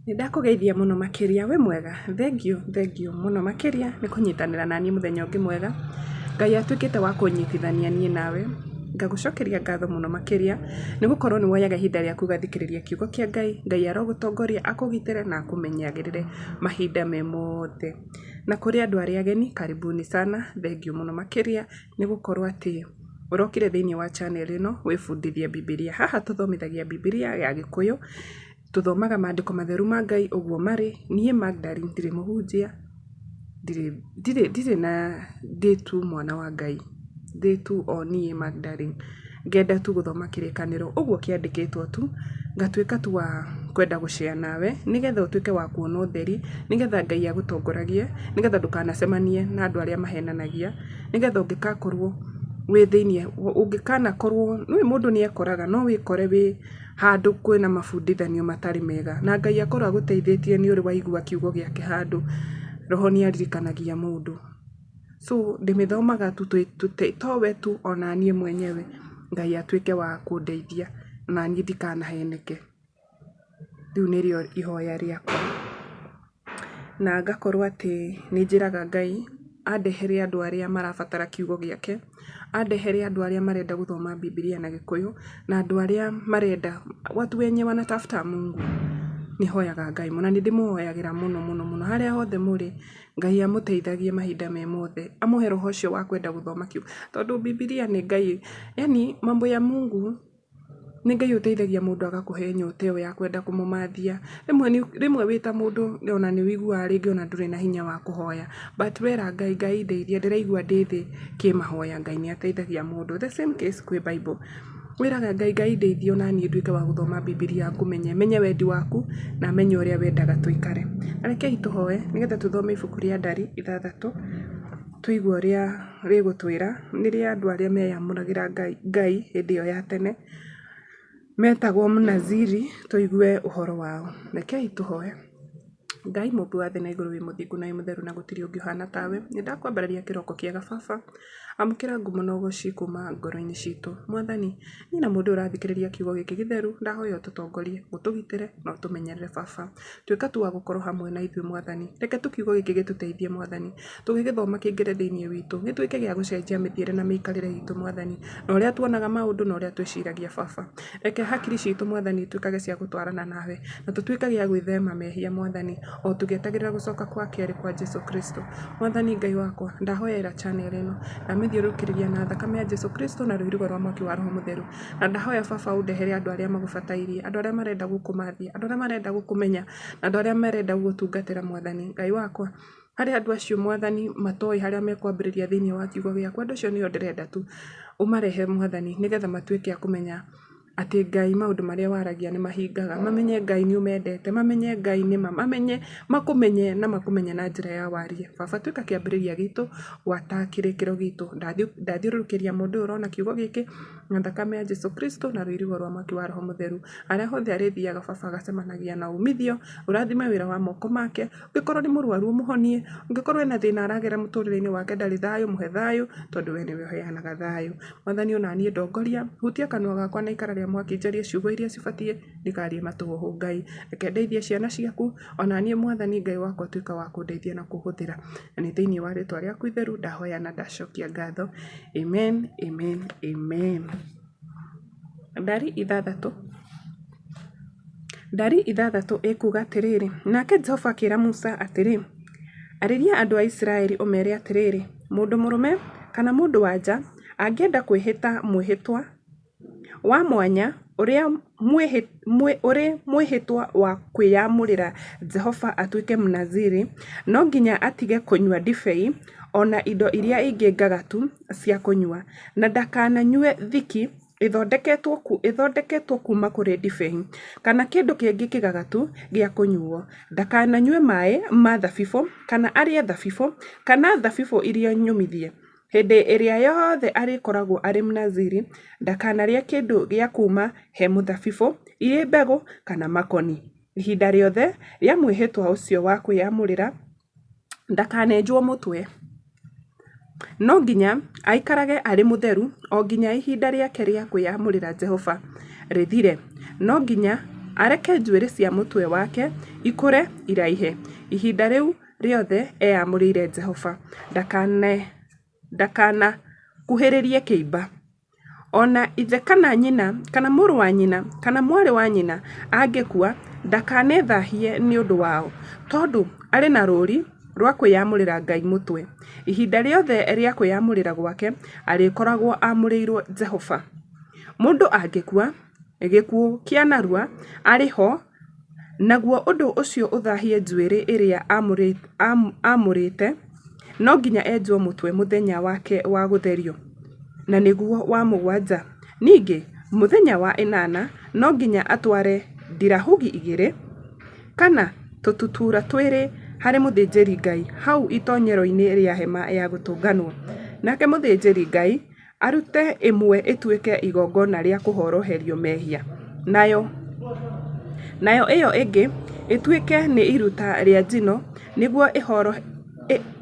Nĩ ndakũgeithia mũno makĩria, wĩ mwega? Thengiũ thengiũ mũno makĩria nĩ kũnyitanĩra naniĩ mũthenya ũngĩ mwega, Ngai atuĩkĩte wa kũnyitithania niĩ nawe, ngagũcokeria ngatho mũno makĩria, nĩ gũkorwo nĩ woyaga ihinda rĩaku ũgathikĩrĩria kiugo kĩa Ngai, Ngai arogũtongoria, akũgitĩre na akũmenyagĩrĩre mahinda me mothe. Na kũrĩ andũ arĩa ageni, karibuni sana, thengiũ mũno makĩria, nĩ gũkorwo atĩ ũrokire thĩiniĩ wa channel ĩno wĩbundithie Bibilia. Haha tũthomithagia Bibilia ya Gĩkũyũ, tũthomaga maandĩko matheru ma Ngai ũguo marĩ, niĩ Magdalene ndirĩ mũhunjia, ndirĩ ndirĩ ndirĩ na ndĩ tu mwana wa Ngai, ndĩ tu o niĩ Magdalene, ngenda tu gũthoma kĩrĩkanĩro ũguo kĩandĩkĩtwo tu, ngatuĩka tu wa kwenda gũ share nawe, nĩgetha ũtuĩke wa kuona ũtheri, nĩgetha Ngai agũtongoragie, nĩgetha ndũkanacemanie na andũ arĩa mahenanagia, nĩgetha ũngĩgakorwo wĩ thĩiniĩ, ũngĩkanakorwo, nĩũĩ mũndũ nĩ ekoraga, no wĩkore wĩ handũ kwĩna mabundithanio matarĩ mega, na Ngai akorwo agũteithĩtie nĩ ũrĩ waigua kiugo gĩake handũ, roho nĩ aririkanagia mũndũ. So ndĩmĩthomaga tu towe tu ona niĩ mwenyewe Ngai atuĩke wa kũndeithia naniĩ ndikanaheneke. Rĩu nĩrĩo ihoya rĩakwa. Na ngakorwo atĩ nĩ njĩraga Ngai andehere andũ arĩa marabatara kiugo gĩake, andehere andũ arĩa marenda gũthoma Bibilia na Gĩkũyũ, na andũ arĩa marenda watu wenye wanatafuta Mungu. Nĩ hoyaga Ngai mũno na nĩ ndĩmũhoyagĩra mũno mũno mũno harĩa hothe mũrĩ, Ngai amũteithagie mahinda me mothe, amũhe roho ũcio wa kwenda gũthoma kiugo, tondũ Bibilia nĩ Ngai, yaani mambo ya Mungu nĩ Ngai ũteithagia mũndũ agakũhe nyota ĩyo ya kwenda kũmũmathia. Rĩmwe rĩmwe wĩ ta mũndũ ona nĩ ũiguaga rĩngĩ ona ndũrĩ na hinya wa kũhoya, but wera Ngai, Ngai ndeithia ndĩraigua ndĩ thĩ kĩmahoya, Ngai nĩ ateithagia mũndũ. The same case kwĩ Bible, wĩraga Ngai, Ngai ndeithia ona niĩ nduĩke wa gũthoma Bibilia ngũmenye, menye wendi waku na menye ũrĩa wendaga tũikare. Na rekei tũhoe nĩgetha tũthome ibuku rĩa Ndari 6, tũigue ũrĩa rĩgũtwĩra, nĩ rĩa andũ arĩa meyamũragĩra Ngai hĩndĩ ĩyo ya tene, metagwo Mnaziri, tũigue ũhoro wao. Rekei tũhoe. Ngai mũmbi wa thĩ na igũrũ wĩ mũthingu na wĩ mũtheru na gũtirĩ ũngĩ ũhana tawe, nĩ ndakwambararia kĩroko kĩega baba, amũkĩra ngumo na ũgoci kuma ngoro-inĩ citũ. Mwathani, niĩ na mũndũ ũyũ ũrathikĩrĩria kiugo gĩkĩ gĩtheru, ndahoya ũtũtongorie, ũtũgitĩre na ũtũmenyerere baba. Tuĩka tu wa gũkorwo hamwe na ithuĩ Mwathani. Reke tu kiugo gĩkĩ gĩtũteithie Mwathani. Tũgĩgĩthoma kĩingĩre thĩinĩ witũ, gĩtuĩke gĩa gũcenjia mĩthiĩre na mĩikarĩre itũ Mwathani, na ũrĩa tuonaga maũndũ na ũrĩa twĩciragia baba. Reke hakiri citũ Mwathani ituĩkage cia gũtwarana nawe, na tũtuĩkage a gwĩthema mehia Mwathani, o tũgĩetagĩrĩra gũcoka kwa kerĩ kwa Jesu Kristo. Mwathani Ngai wakwa, ndahoera channel ĩno, ndamĩthiũrũrũkĩria na thakame ya Jesu Kristo na rũirigo rwa mwaki wa Roho Mũtheru. Na ndahoya baba ũndehere andũ arĩa magũbatairie, andũ arĩa marenda gũkũmathia, andũ arĩa marenda gũkũmenya, na andũ arĩa marenda gũgũtungatĩra Mwathani. Ngai wakwa, harĩ andũ acio Mwathani matoĩ harĩa mekwambĩrĩria thĩinĩ wa kiugo gĩaku, andũ acio nĩo ndĩrenda tu ũmarehe Mwathani, nĩgetha matuĩke a kũmenya atĩ Ngai maũndũ marĩa waragia nĩ mahingaga, mamenye Ngai nĩ ũmendete, mamenye Ngai nĩma, mamenye, makũmenye na makũmenye na njĩra ya warie. Baba tuĩka kĩambĩrĩria gitũ, gwata kĩrĩkĩro gitũ. Ndathiũrũrũkĩria mũndũ ũyũ ũrona kiugo gĩkĩ na thakame ya Jesu Kristo na rũirigo rwa mwaki wa Roho Mũtheru. Harĩa hothe arĩthiaga baba agacemanagia na umithio, ũrathime wĩra wa moko make, ũngĩkorwo nĩ mũrwaru ũmũhonie, ũngĩkorwo ena thĩna aragera mũtũrĩre-inĩ wake ndarĩ thayũ, mũhe thayũ, tondũ we nĩwe ũheanaga thayũ. Mwathani ona niĩ ndongoria, hutia kanua gakwa na ikara rĩa mwaki njarie ciugo iria cibatiĩ, ndikarie matũhũhũ Ngai. Reke ndeithie ciana ciaku, ona niĩ Mwathani Ngai wakwa tuĩka wa kũndeithia na kũhũthĩra. Na nĩ thĩinĩ wa rĩtwa rĩaku itheru ndahoya na ndacokia ngatho. Amen, amen, amen. Ndari 6. Ndari 6 ĩkuuga atĩrĩrĩ, Nake Jehova akĩĩra Musa atĩrĩ, Arĩria andũ a Isiraeli ũmeere atĩrĩ, 'Mũndũ mũrũme kana mũndũ-wa-nja angĩenda kwĩhĩta mwĩhĩtwa wa mwanya ũrĩa ũrĩ mwĩhĩtwa wa kwĩyamũrĩra Jehova atuĩke Mũnaziri, no nginya atige kũnyua ndibei o na indo iria ingĩ ngagatu cia kũnyua, na ndakananyue thiki ĩthondeketwo kuuma kũrĩ ndibei, kana kĩndũ kĩngĩ kĩgagatu gĩa kũnyuuo. Ndakananyue maaĩ ma thabibũ, kana arĩe thabibũ, kana thabibũ iria nyũmithie. Hĩndĩ ĩrĩa yothe arĩkoragwo arĩ Mũnaziri, ndakanarĩe kĩndũ gĩa kuuma he mũthabibũ, irĩ mbegũ kana makoni. Ihinda rĩothe rĩa mwĩhĩtwa ũcio wa kwĩyamũrĩra, ndakanenjwo mũtwe. No nginya aikarage arĩ mũtheru o nginya ihinda rĩake rĩa kwĩyamũrĩra Jehova rĩthire. No nginya Areke njuĩrĩ cia mũtwe wake ikũre iraihe ihinda rĩu rĩothe eyamũrĩire Jehova. Ndakanakuhĩrĩrie kĩimba. O na ithe kana nyina kana mũrũ wa nyina kana mwarĩ wa nyina angĩkua, ndakanethaahie nĩ ũndũ wao, tondũ arĩ na rũũri rwa kwĩyamũrĩra Ngai mũtwe. Ihinda rĩothe rĩa kwĩyamũrĩra gwake, arĩkoragwo aamũrĩirwo Jehova. Mũndũ angĩkua gĩkuũ kĩa narua arĩ ho, naguo ũndũ ũcio ũthaahie njuĩrĩ ĩrĩa aamũrĩte, no nginya enjwo mũtwe mũthenya wake wa gũtherio, na nĩguo wa mũgwanja. Ningĩ mũthenya wa ĩnana no nginya atware ndirahũgĩ igĩrĩ kana tũtutuura twĩrĩ harĩ mũthĩnjĩri-Ngai hau itoonyero-inĩ rĩa Hema-ya-Gũtũnganwo. Nake mũthĩnjĩri-Ngai arute ĩmwe ĩtuĩke igongona rĩa kũhoroherio mehia, nayo ĩyo ĩngĩ ĩtuĩke nĩ iruta rĩa njino nĩguo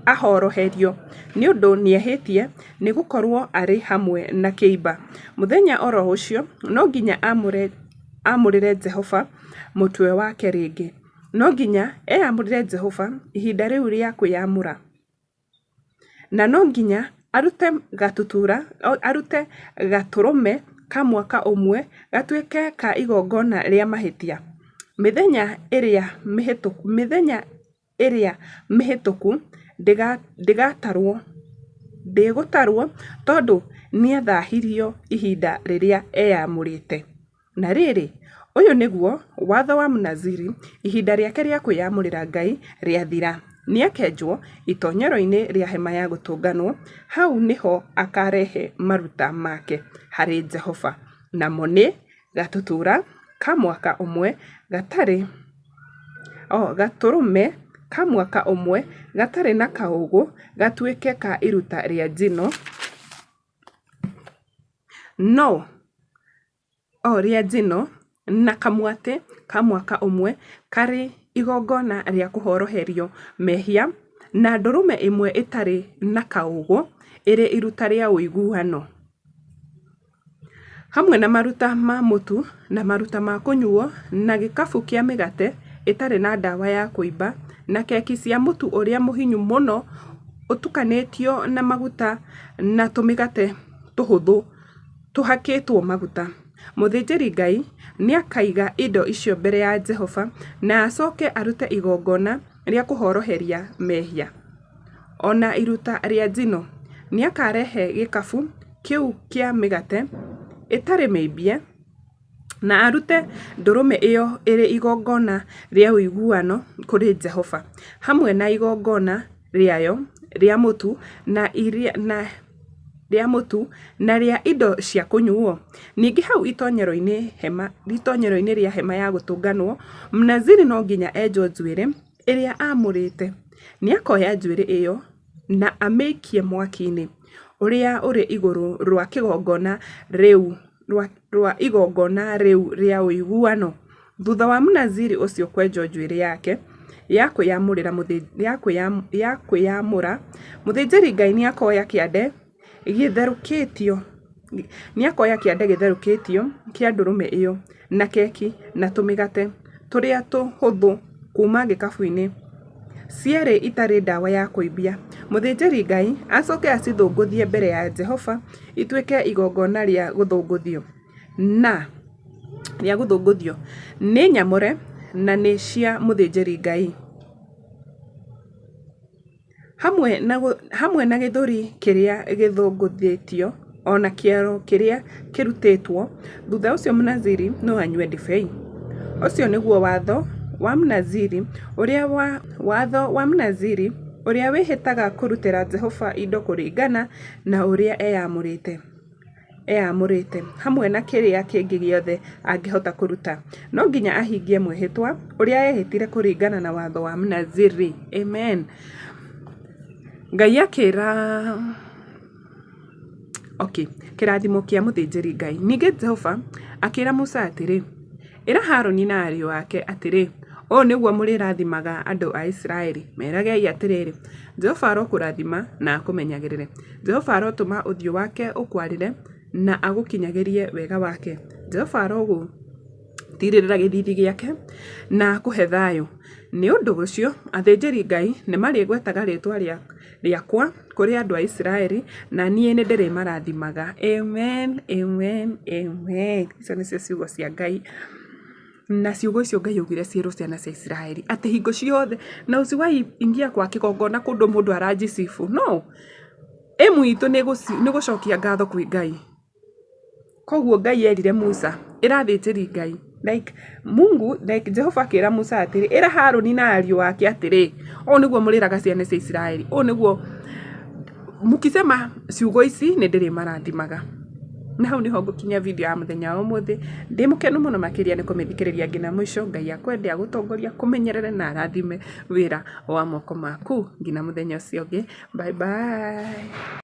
ahoroherio nĩ ũndũ nĩehĩtie nĩgũkorwo arĩ hamwe na kĩimba. Mũthenya o ro ũcio no nginya aamũrĩre Jehova mũtwe wake rĩngĩ. No nginya eyamũrĩre Jehova ihinda rĩu rĩa kwĩyamũra, na no nginya arute gatutura arute gatũrũme ka mwaka ũmwe gatuĩke ka igongona rĩa mahĩtia. Mĩthenya ĩrĩa mĩhĩtũku mĩthenya ĩrĩa mĩhĩtũku ndĩgatarwo ndĩgũtarwo tondũ nĩathaahirio ihinda rĩrĩa eyamũrĩte. Na rĩrĩ, ũyũ nĩguo watho wa Mũnaziri ihinda rĩake rĩa kwĩyamũrĩra Ngai rĩathira: Nĩakenjwo itoonyero-inĩ rĩa Hema-ya-Gũtũnganwo. Hau nĩho akaarehe maruta make harĩ Jehova, namo nĩ: gatutura ka mwaka ũmwe gatarĩ gatũrũme ka mwaka ũmwe gatarĩ na kaũũgũ gatuĩke ka iruta rĩa njino, no rĩa njino, na kamwatĩ ka mwaka ũmwe karĩ igongona rĩa kũhoroherio mehia, na ndũrũme ĩmwe ĩtarĩ na kaũũgũ ĩrĩ iruta rĩa ũiguano. Hamwe na maruta ma mũtu na maruta ma kũnyuuo, na gĩkabũ kĩa mĩgate ĩtarĩ na ndawa ya kũimba, na keki cia mũtu ũrĩa mũhinyu mũno ũtukanĩtio na maguta na tũmĩgate tũhũthũ tũhakĩtwo maguta. Mũthĩnjĩri-Ngai nĩakaiga indo icio mbere ya Jehova na acooke arute igongona rĩa kũhoroheria mehia, o na iruta rĩa njino. Nĩakarehe gĩkabũ kĩu kĩa mĩgate ĩtarĩ mĩimbie na arute ndũrũme ĩyo ĩrĩ igongona rĩa ũiguano kũrĩ Jehova, hamwe na igongona rĩayo rĩa mũtu na rĩa mũtu na rĩa indo cia kũnyuuo. Ningĩ hau itoonyero-inĩ rĩa Hema-ya-Gũtũnganwo, Mũnaziri no nginya enjwo njuĩrĩ ĩrĩa aamũrĩte. Nĩakoya njuĩrĩ ĩyo na amĩikie mwaki-inĩ ũrĩa ũrĩ igũrũ rwa kĩgongona rĩu rĩa ũiguano. Thuutha wa Mũnaziri ũcio kwenjwo njuĩrĩ yake ya kwĩyamũra, mũthĩnjĩri-Ngai nĩakoya kĩande gĩtherũkĩtio kĩa ndũrũme ĩyo, na keki na tũmĩgate tũrĩa tũhũthũ kuuma gĩkabũ-inĩ, cierĩ itarĩ ndawa ya kũimbia. Mũthĩnjĩri-Ngai acooke acithũngũthie mbere ya Jehova ituĩke igongona rĩa gũthũngũthio. Nĩ nyamũre na nĩ cia mũthĩnjĩri-Ngai. Hamwe na gĩthũri kĩrĩa gĩthũngũthĩtio o na kĩero kĩrĩa kĩrutĩtwo. Thuutha ũcio Mũnaziri no anyue ndibei. Ũcio nĩguo watho wa Mũnaziri ũrĩa watho wa Mũnaziri ũrĩa wĩhĩtaga kũrutĩra Jehova indo kũringana na ũrĩa eamũrĩte, hamwe na kĩrĩa kĩngĩ gĩothe angĩhota kũruta. No nginya ahingie mwĩhĩtwa ũrĩa eehĩtire kũringana na watho wa Mũnaziri. Amen. Ngai akĩra okay. Kĩrathimo kĩa mũthĩnjĩri-Ngai. Ningĩ Jehova akĩra Musa atĩrĩ, Ĩra Harũni na ariũ ake atĩrĩ, 'Ũũ nĩguo mũrĩrathimaga andũ a Isiraeli. Meragei atĩrĩ, Jehova arokũrathima na akũmenyagĩrĩre. Jehova arotũma ũthiũ wake ũkwarĩre na agũkinyagĩrie wega wake. Jehova Tirĩrĩra gĩthiithi gĩake, na akũhe thayũ. Nĩ ũndũ ũcio athĩnjĩri-Ngai nĩ marĩgwetaga rĩĩtwa rĩakwa kũrĩ andũ a Isiraeli, na niĩ nĩ ndĩrĩmarathimaga. Amen, amen, amen. Icio nĩcio ciugo cia Ngai. Na ciugo icio Ngai augire ciĩrwo ciana cia Isiraeli atĩ hingo ciothe na usiwahi ingia kwa kĩgongona kũndũ mũndũ arajisifu. No, ĩmu itũ nĩ gũcokia ngatho kwĩ Ngai. Koguo Ngai erire Musa, ĩra athĩnjĩri Ngai, like Mungu, like Jehova akĩra Musa atĩrĩ, ĩra Harũni na ariũ ake atĩrĩ, ũũ nĩguo mũrĩraga ciana cia Isiraeli, ũũ nĩguo mukisema ciugo ici nĩ ndĩrĩmarathimaga. Na hau nĩho ngũkinyia video ya mũthenya wa ũmũthĩ. Ndĩ mũkenu mũno makĩria nĩ kũmĩthikĩrĩria nginya mũico. Ngai akwende, agũtongorie, akũmenyerere na arathime wĩra wa moko maku nginya mũthenya ũcio ũngĩ. Bye bye.